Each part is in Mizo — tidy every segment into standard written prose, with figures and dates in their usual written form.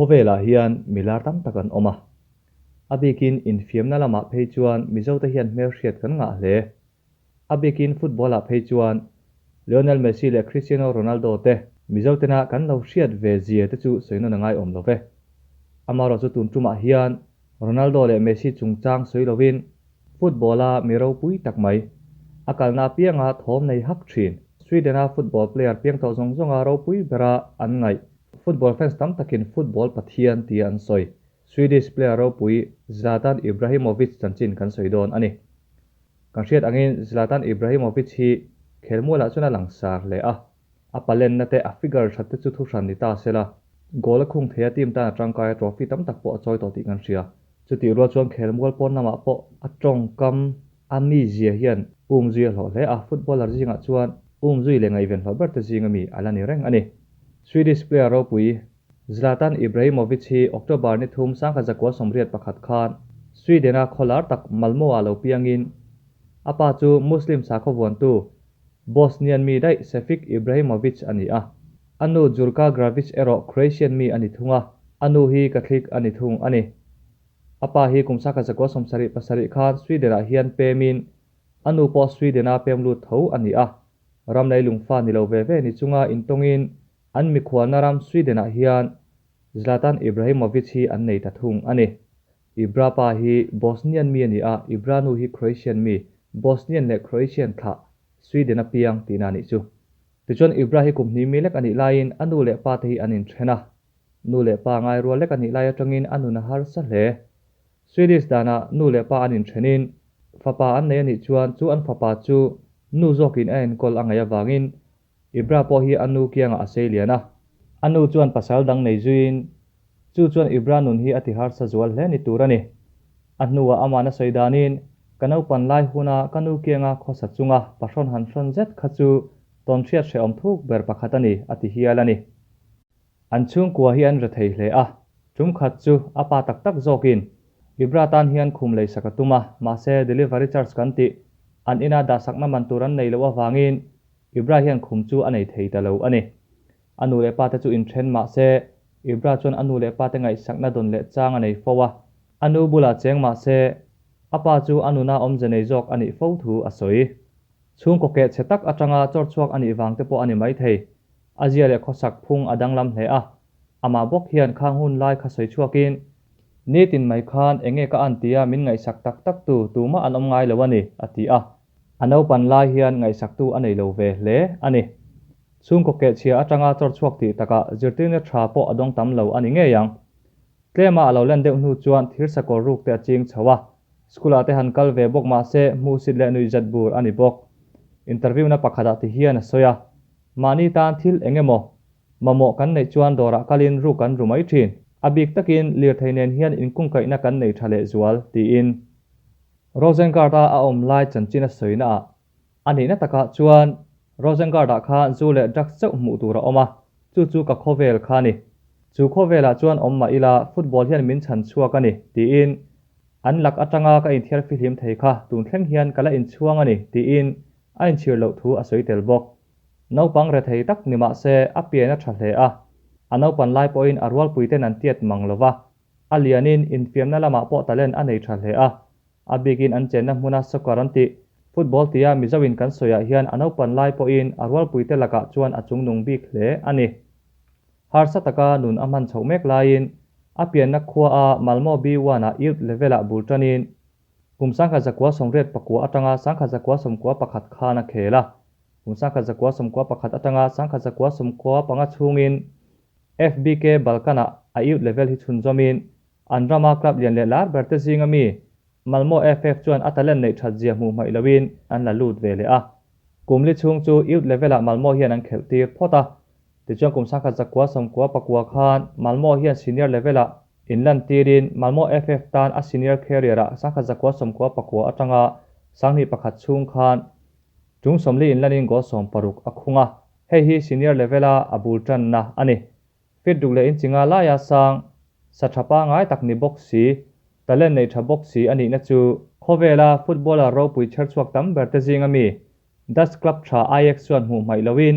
Khawvelah hian milar tam tak an awm a, a bikin infiamna lamah phei chuan Mizote hian hmelhriat kan ngah hle. A bikin football-ah phei chuan Lionel Messi leh Cristiano Ronaldo te Mizotena kan lo hriat ve zia te chu sawi nawn a ngaiawm lo ve. Amaherawhchu tun tumah hian Ronaldo leh Messi chungchang sawi lovin football-a mi ropui tak mai, a kalna apianga thawm nei hak thin, Sweden-a football player piang tawh zawng zawnga ropui bera an ngaih, football fans tam takin football pathian tia an sawi, Swedish player ropui Zlatan Ibrahimovic chanchin kan sawi dawn a ni. Kan hriat angin Zlatan Ibrahimovic hi khelmualah chuan a langsar hle a, a palenna te a figure that te chu thuhran ni ta se la, goal a khung thei a team tan a tangkai a trophy tam tak pawh a chawi tawh tih kan hria. Chutih rual chuan khelmual pawn lamah pawh a tawngkam a mizia hian umzui a hlawh hle a, footballer zingah chuan umzui leh ngaihven hlawh ber te zinga mi a la ni reng a ni. Swedish player ropui Zlatan Ibrahimovic hi October ni thum 1981 khan Sweden-a khawlar tak Malmo-ah lo piangin a pa chu Muslim sakhaw vuantu Bosnian mi daih Sefik Ibrahimovic a ni a. A nu Jurka Gravic erawh Croatian mi a ni thung a, a nu hi Catholic a ni thung a ni. A pa hi kum 1977 khan Sweden-ah hian pemin a nu pawh Sweden-a pem lut tho a ni a. Ram leilung fa ni lo ve ve ni chunga intawngin An mikhualna ram Sweden-ah hian Zlatan Ibrahimovic hi an nei ta thung a ni. Ibra pa hi Bosnian mi a ni a, Ibra nu hi Croatian mi, Bosnian leh Croatian thlah Sweden-a piang tihna a nih chu. Tichuan Ibra hi kum hnih mi lek a nih laiin a nu leh pa te hi an inthen a. Nu leh pa ngai rual lek a nih lai atangin a nun a harsa hle. Swedish danah nu leh pa an inthenin fapa an nei a nih chuan chu an fapa chu nu zawkin a enkawl a ngaih avangin Ibra pawh hi a nu kiangah a sei lian a. A nu chuan pasal dang nei zuiin, chu chuan Ibra nun hi a ti harsa zual hle ni tur a ni. A hnuah amah na sawi danin, Ka naupan lai huna ka nu kianga khawsa chunga pahrawn han hrawn zet kha chu tawnhriat hrehawm thuk ber pakhat a ni, a ti hial a ni. An chhungkua hi an re thei hle a, tum khat chu a pa tak tak zawkin Ibra tan hian khum lei sak a tum a, mahse delivery charge kan tih an ina dahsakna man tur an nei loh avangin Ibra hian khum chu a nei thei ta lo a ni. A nu leh pate chu inthen mah se, Ibra chuan a nu leh pate ngaihsakna dawn leh chang a nei fo a. A nu bulah cheng mah se, a pa chu a nuna awmze nei zawk a nih fo thu a sawi. Chhungkaw keh chhe tak atanga chawr chhuak a nih vang te pawh a ni maithei. A zia leh khawsak phung a danglam hle a. Amah bawk hian khang hun lai kha sawi chhuakin, Nitin mai khan enge ka an tia min ngaihsak tak tak tu tumah an awm ngai lo a ni, a ti a. A naupan lai hian ngaihsaktu a nei lo ve hle a ni. Chhungkaw kehchhia atanga chawr chhuak tih takah zirtirna tha pawh a dawng tam lo a ni ngei ang. Tlema a lo len deuh hnu chuan thirsakawr ruk te a ching chho a, school ah te han kal ve bawk mah se hmuhsit leh nuihzat bur a ni bawk. Interview na pakhatah ti hian a sawi a, Mahni tan thil eng emaw mamawh kan neih chuan dawrah kalin ruk kan ru mai thin. A bik takin lirthei nen hian inkungkaihna kan nei tha lehzual, tiin. Rosengard-a a awm lai chanchin a sawina ah a nihna takah chuan Rosengard-ah khan zu leh drugs chauh hmuh tur a awm a, chu chu ka khawvel kha a ni. Chu khawvelah chuan awm mah ila football hian min chhan chhuak a ni, tiin an lak atanga ka inthiar fihlim thei kha tun thleng hian ka la inchhuang a ni, tiin a inchhir loh thu a sawi tel bawk. Naupang rethei tak ni mah se a pian a tha hle a, a naupan lai pawhin a rualpuiten an tiat mang lo va, A lianin infiamna lamah pawh talent a nei tha hle a, a bikin an chenna hmuna soccer an tih, football tia Mizoin kan sawiah hian a naupan lai pawhin a rualpuite lakah chuan a chungnung bik hle a ni. Harsa taka nun a hman chhoh mek laiin a pianna khuaa Malmo B1-ah youth level-ah bul tanin kum 1989 atanga 1991 khan a khel a, kum 1991 atanga 1995 chhungin FBK Balkan-ah a youth level hi chhunzawmin an rama club lian leh lar ber te zinga mi Malmo FF chuan a talent neih that zia hmuh hmaih loin an la lut ve leh a. Kum li chhung chu youth level-ah Malmo hian an khelh tir phawt a. Tichuan kum 1994 khan Malmo hian senior level-ah inlan tirin Malmo FF tan a senior career-ah 1994 atanga 2001 chhung khan tum 40 inlanin goal 60 a khung a. Hei hi senior level-a a bul tanna a ni. Fit duk leh inchinga laia sang, sa tha pangai tak ni bawk si, talent nei tha bawk si a nihna chu khawvela footballer ropui chher chhuak tam ber te zinga mi Dutch club tha Ajax chuan hmuh hmaih loin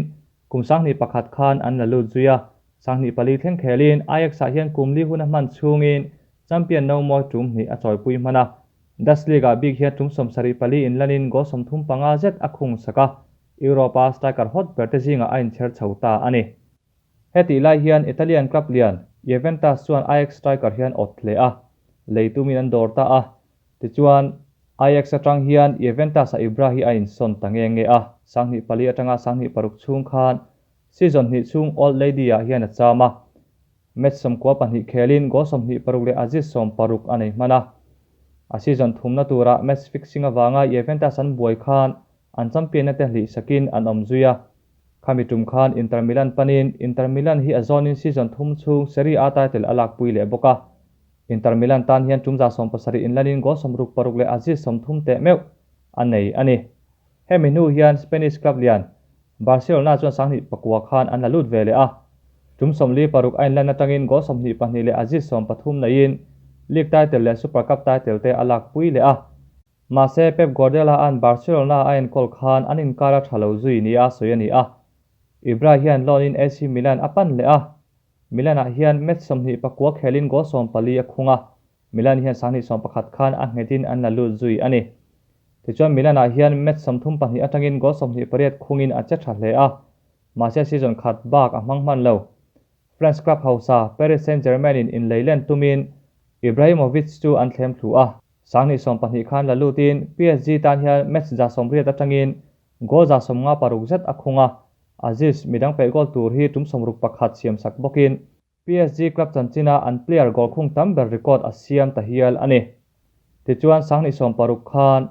kum 2001 khan an la lut zui a. 24 thleng khelin Ajax-ah hian kum li hun a hman chhungin champion no mawi tum hnih a chawipui hman a. Dutch League-ah bik hian tum 74 inlanin goal 35 zet a khung sak a, Europe-a striker hot berte zingah a inchher chho ta a ni. Hetih lai hian Italian club lian Juventus chuan Ajax striker hian awt hle a, lei tumin an dawr ta a. Tichuan, Ajax atang hian Juventus-a Ibra hi a insawn ta nge nge a, 2004 atanga 2006 chhung khan season hnih chhung Old Lady-ah hian a cham a. Match 92 khelin goal 26 leh assist 60 a nei hman a. A season thumna turah match fixing avanga Juventus an buai khan an champion-na te hlih sakin an awm zui a. Khami tum khan Inter Milan panin Inter Milan hi a zawnin season thum chhung Serie A title a lakpui leh bawk a. Inter Milan tan hian tum 70 inlanin goal 66 leh assist 30 teh meuh a nei a ni. Hemi hnu hian Spanish club lian Barcelona chuan 2009 khan an la lut ve leh a. Tum 46 a inlan atangin goal 22 leh assist 13 neiin league title leh Super Cup title te a lakpui leh a. Mahse, Pep Guardiola-a'n Barcelona a enkawl khan an inkar a tha lo zui nia sawi a ni a. Ibra hian loan-in AC Milan a pan leh a. Milan-ah hian match 29 khelin goal 14 a khung a. Milan hian 2011 khan a nghetin an la lut zui a ni. Tichuan Milan-ah hian match 32 atangin goal 28 khungin a che tha hle a. Mahse season khat bak a hmang hman lo. French club hausa Paris Saint-Germain-in inlei len tumin Ibrahimovic chu an thlem thlu a. 2020 khan la lutin PSG tan hian match 80 atangin goal 56 zet a khung a, assist midang peih goal tur hi tum 61 siam sak bawkin PSG club chanchina an player goal khung tam ber record a siam ta hial a ni. Tichuan 2016 khan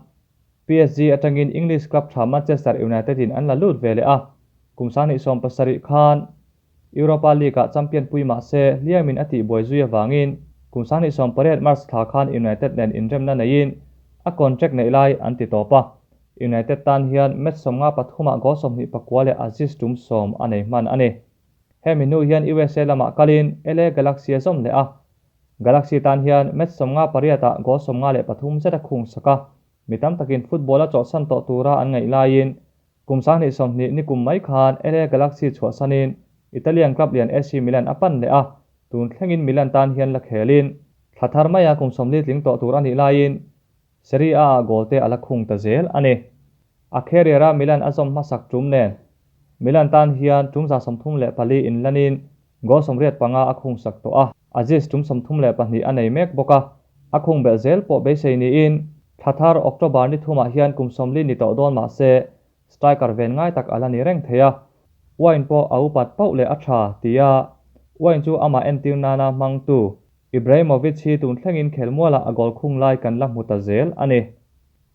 PSG atangin English club tha Manchester United in an la lut ve leh a, kum 2017 khan Europa League-ah champion pui mah se hliamin a tihbuai zui avangin kum 2018 March thla khan United nen inremna neiin a contract neih lai an ti tawp a. United tan hian match 53ah goal 29 leh assist tum 10 a nei hman a ni. Hemi hnu hian USA lamah kalin LA Galaxy a zawm leh a. Galaxy tan hian match 58ah goal 53 zet a khung sak a. Mi tam takin football a chawhsan tawh tura an ngaih laiin Kum 2020 ni kum mai khan LA Galaxy chhuahsanin Italian club lian AC Milan a pan leh a, tun thlengin Milan tan hian la khelin thla thar maia kum 40 tling tawh tur a nih laiin Serie A-ah goal te a la khung ta zel a ni. A career-a Milan a zawm hmasak tum nen Milan tan hian tum 34 inlanin goal 85 a khung sak tawh a, assist tum 32 a nei mek bawk a, a khung belh zel pawh beisei niin thla thar October ni thumah hian kum 40 ni tawh dawn mah se striker ven ngai tak a la ni reng thei a, wine pawh a upat pauh leh a tha tia wine chu amah entir nana hmangtu Ibrahimovic hi tun thlengin khelmualah a goal khung lai kan la hmu ta zel a ni.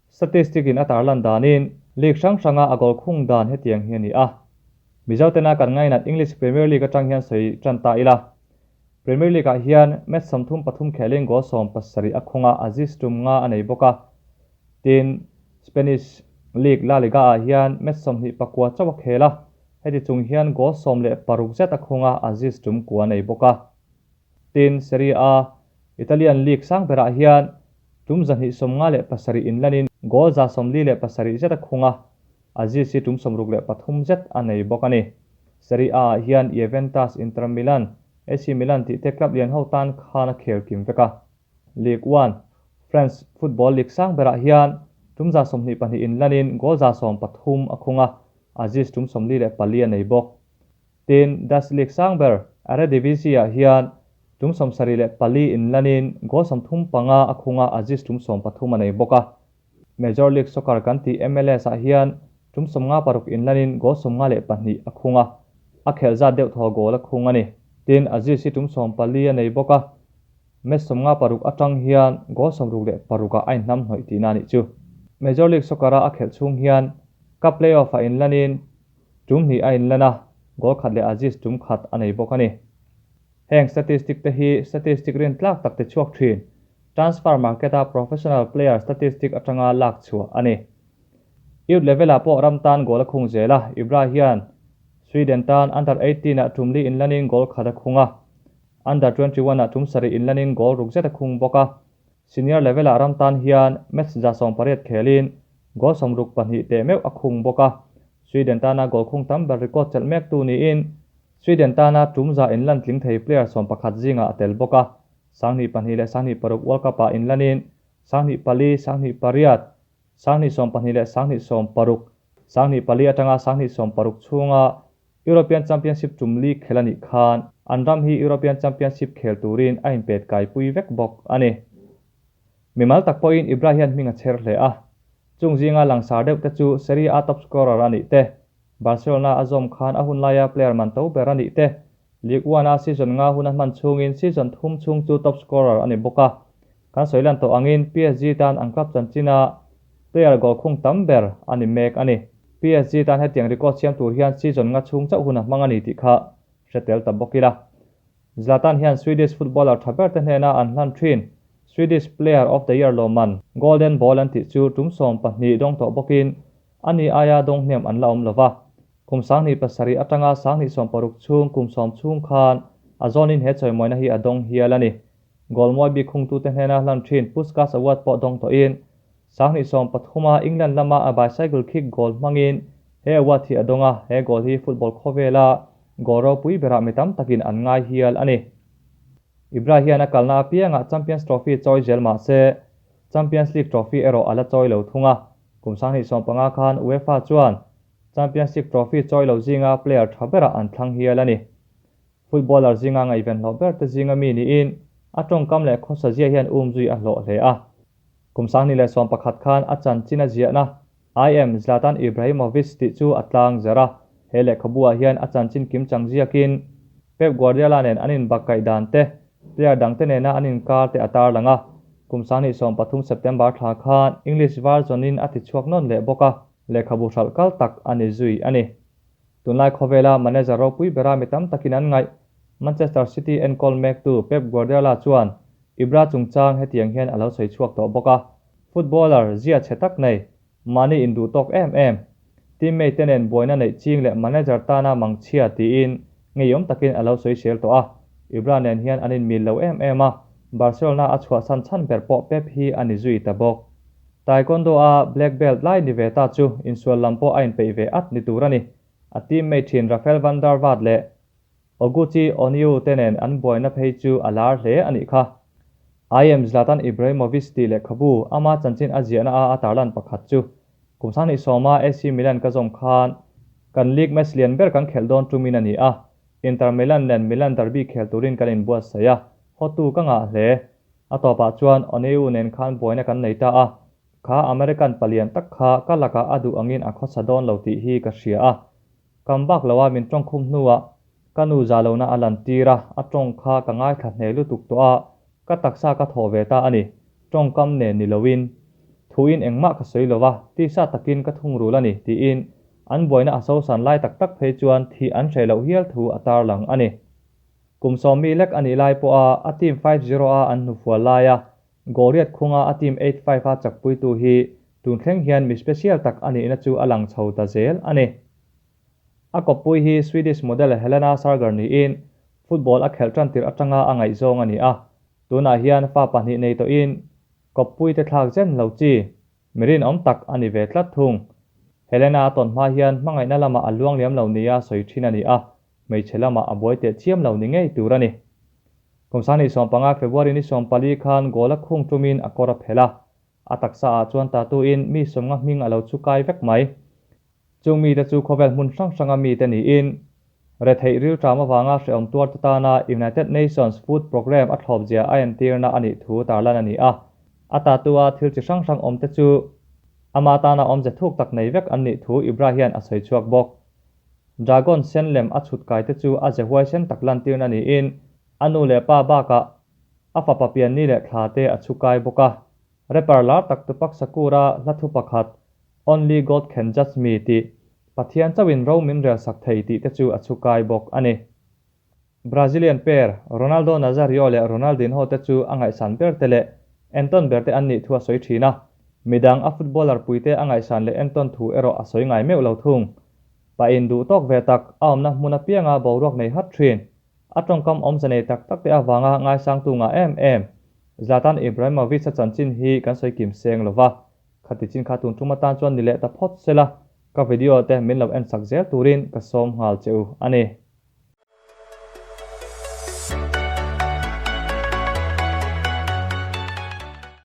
Statistic in a tarlan danin league hrang hranga a goal khung dan hetiang hi a ni a. Mizo tena kan ngainat English Premier League atang hian sawi tan ta ila. Premier League ah hian match 33 khelin goal 17 a khung a, assist tum nga a nei bawk a. Tin, Spanish League La Liga ah hian match 29 chauh a khel a, heti chung hian goal 16 zet a khung a, assist tum kua a nei bawk a. Tin, Serie A, Italian League sang berah hian tum 257 inlanin goal 147 zet a khung a, Aziz hi tum 63 zet a nei bawk a ni. Serie A ah hian Juventus, Inter Milan, AC Milan tih te club lian ho tan khan a khel kim vek a. Ligue 1, French football league sang berah hian tum 22 inlanin goal 113 a khung a, Aziz tum 44 a nei bawk. Tin, Dutch league sang ber Eredivisie ah hian tum 74 inlanin goal 35 a khung a, Aziz tum 13 a nei bawk a. Major League Soccer kan tih MLS ah hian tum 56 inlanin goal 52 a khung a, a khelh zat deuh thaw goal a khung a ni. Tin, Aziz hi tum 14 a nei bawk a, match 56 atang hian goal 66 ah a inhnam hnawih tihna a nih chu. Major League Soccer a a khelh chhung hian Cup Playoff ah inlanin tum hnih a inlan a, goal khat leh Aziz tum khat a nei bawk a ni. Heng statistic te hi statistic rintlak tak ti chhuak thin. Transfer market-a professional player statistic atanga lak chhuah a ni. Youth level-ah pawh ram tan goal a khung zel a, Ibra hian Sweden tan under 18 ah tum li inlanin goal khat a khung a, under 21 ah tum sarih inlanin goal ruk zet a khung bawk a. Senior level-ah ram tan hian match 18 khelin goal 62 teh meuh a khung bawk a. Sweden tana goal khung tam ber record chelh mektu niin. Sweden tana tum za inlan tling thei player 11 zingah a tel bawk a, 2002 leh 2006 World Cup-ah inlanin 2004, 2008, 2012 leh 2016, 2004 atanga 2016 chhunga European Championship tum li khel a nih khan an ram hi European Championship khel turin a inpet kaipui vek bawk a ni. Mimal tak pawhin Ibra hian hming a chher hle a, chung zinga langsar deuh te chu Serie A top scorer a nih te, Barcelona a zawm khan a hun laia player man to ber a nih te, Ligue 1 a season nga hun a hman chhungin season thum chhung chu top scorer a ni bawk a. Kan sawi lan tawh angin PSG tan an club chanchina player goal khung tam ber a ni mek a ni. PSG tan hetiang record siam tur hian season nga chhung chauh hun a hmang a ni tih kha hre tel ta bawk ila. Zlatan hian Swedish footballer tha ber te hnena an hlan thin Swedish Player of the Year lawmman Golden Ball an tih chu tum 12 dawng tawh bawkin a ni aia dawng hniam an la awm lova. Kum 2007 atanga 2016 chhung kum 10 chhung khan a zawnin he chawimawina hi a dawng hial a ni. Goal mawi bik khungtute hnena hlan thin Puskas Award pawh dawng tawhin 2013 a England lama a bicycle kick goal hmangin he award hi a dawng a, he goal hi football khawvela goal ropui berah mi tam takin an ngai hial a ni. Ibra hian a kalna apiangah Champions Trophy chawi zel mah se, Champions League trophy erawh a la chawi lo thung a. Kum 2015 khan UEFA chuan Champions League trophy chawi lo zinga player tha berah an thlang hial a ni. Footballer zinga ngaihven hlawh ber te zinga mi niin a tawngkam leh khawsa zia hian umzui a hlawh hle a. Kum 2011 khan a chanchin a ziahna I am Zlatan Ibrahimovic tih chu a tlang zar a. He lehkhabu ah hian a chanchin kim chang ziakin Pep Guardiola nen an inbakkaih dan te, player dangte nena an inkar te a tarlang a. Kum 2013 September thla khan English version in a tichhuak nawn leh bawk a, lehkhabu hralh kal tak a ni zui a ni. Tunlai khawvela manager ropui bera mi tam takin an ngaih, Manchester City enkawl mektu Pep Guardiola chuan Ibra chungchang hetiang hian a lo sawi chhuak tawh bawk a. Footballer zia chhe tak nei, mahni induh tawk em em, teammate te nen buaina neih ching leh manager tana mangchhia tiin ngeiawm takin a lo sawi sel tawh a. Ibra nen hian an inmil lo em em a, Barcelona a chhuahsan chhan ber pawh Pep hi a ni zui ta bawk. Taekwondo-a black belt lai ni ve ta chu insual lam pawh a inpeih ve at ni tur a ni. A teammate thin Rafael van der Vaart leh Oguchi Onyewu te nen an buaina phei chu a lar hle a nih kha. I am Zlatan Ibrahimovic tih lehkhabu ama chanchin a ziahna a a tarlan pakhat chu kum 2010 a AC Milan ka zawm khan kan league match lian ber kan khelh dawn tumin a ni a, Inter Milan nen Milan derby khel turin kan inbuatsaih a, hotu ka ngah hle. A tawpah chuan Onyewu nen khan buaina kan nei ta a, kha American palian tak kha ka lakah a duh angin a khawsa dawn lo tih hi ka hria a. Kam bak loa min tawngkhum hnuah ka nu za lohna a lan tir a, a tawng kha ka ngaithla hneh lutuk tawh a, ka taksa ka thawh ve ta a ni. Tawngkam nen ni loin thuin engmah ka sawi lo va, tisa takin ka thungrul a ni, tiin an buaina a sosan lai tak tak phei chuan thih an hreh loh hial thu a tarlang a ni. Kum 10 mi lek a nih lai pawha a team 5-0 a an hnufual laia goal riat khunga a team 8-5 a chakpuitu hi tun thleng hian mi special tak a nihna chu a lang chho ta zel a ni. A kawppui hi Swedish model Helena Sarger niin football a khelh tan tirh atanga a ngaihzawng a ni a, tunah hian fa pahnih nei tawhin kawppui te thlak zen lo chi mi rinawm tak a ni ve tlat thung. Helena a tawn hma hian hmangaihna lamah a luangliam lo nia sawi thin a ni a, hmeichhe lamah a buai teh chiam lo ni ngei tur a ni. Kum 2015 February ni 14 khan goal a khung tumin a kawr a phelh a, a taksa ah chuan tattoo in mi 50 hming a lo chu kai vek mai. Chung mite chu khawvel hmun hrang hranga mite niin, retheih rilṭam avanga hrehawm tuarte tana United Nations Food Programme a thlawpzia a entirna a nih thu tarlan a ni a. A tattoo a thil chi hrang hrang awmte chu ama tana awmze thuk tak nei vek an nih thu Ibra hian a sawi chhuak bawk. Dragon sen lem a chhut kaite chu a ze huaisen tak lantirna niin, a nu leh pa bakah a fapa pianni leh thla te a chhu kai bawk a. Rapper lar tak Tupac Shakur-a hla thu pakhat Only God can judge me tih Pathian chauhin ro min rel sak thei tih te chu a chhu kai bawk a ni. Brazilian pair Ronaldo Nazario leh Ronaldinho te chu a ngaihsan ber te leh entawn ber te an nih thu a sawi thin a, midang a footballer puite a ngaihsan leh entawn thu erawh a sawi ngai meuh lo thung. Pain duh tawk ve tak a awmna hmun apianga boruak nei hat thin. A tawngkam awmze nei tak tak te avanga ngaisangtu ngah em em Zlatan Ibrahimovic a chanchin hi kan sawi kim seng lova. Khati chin kha tun tum atan chuan ni leh ta phawt sela, ka video te min lo en sak zel turin ka sawm nghal che u a ni.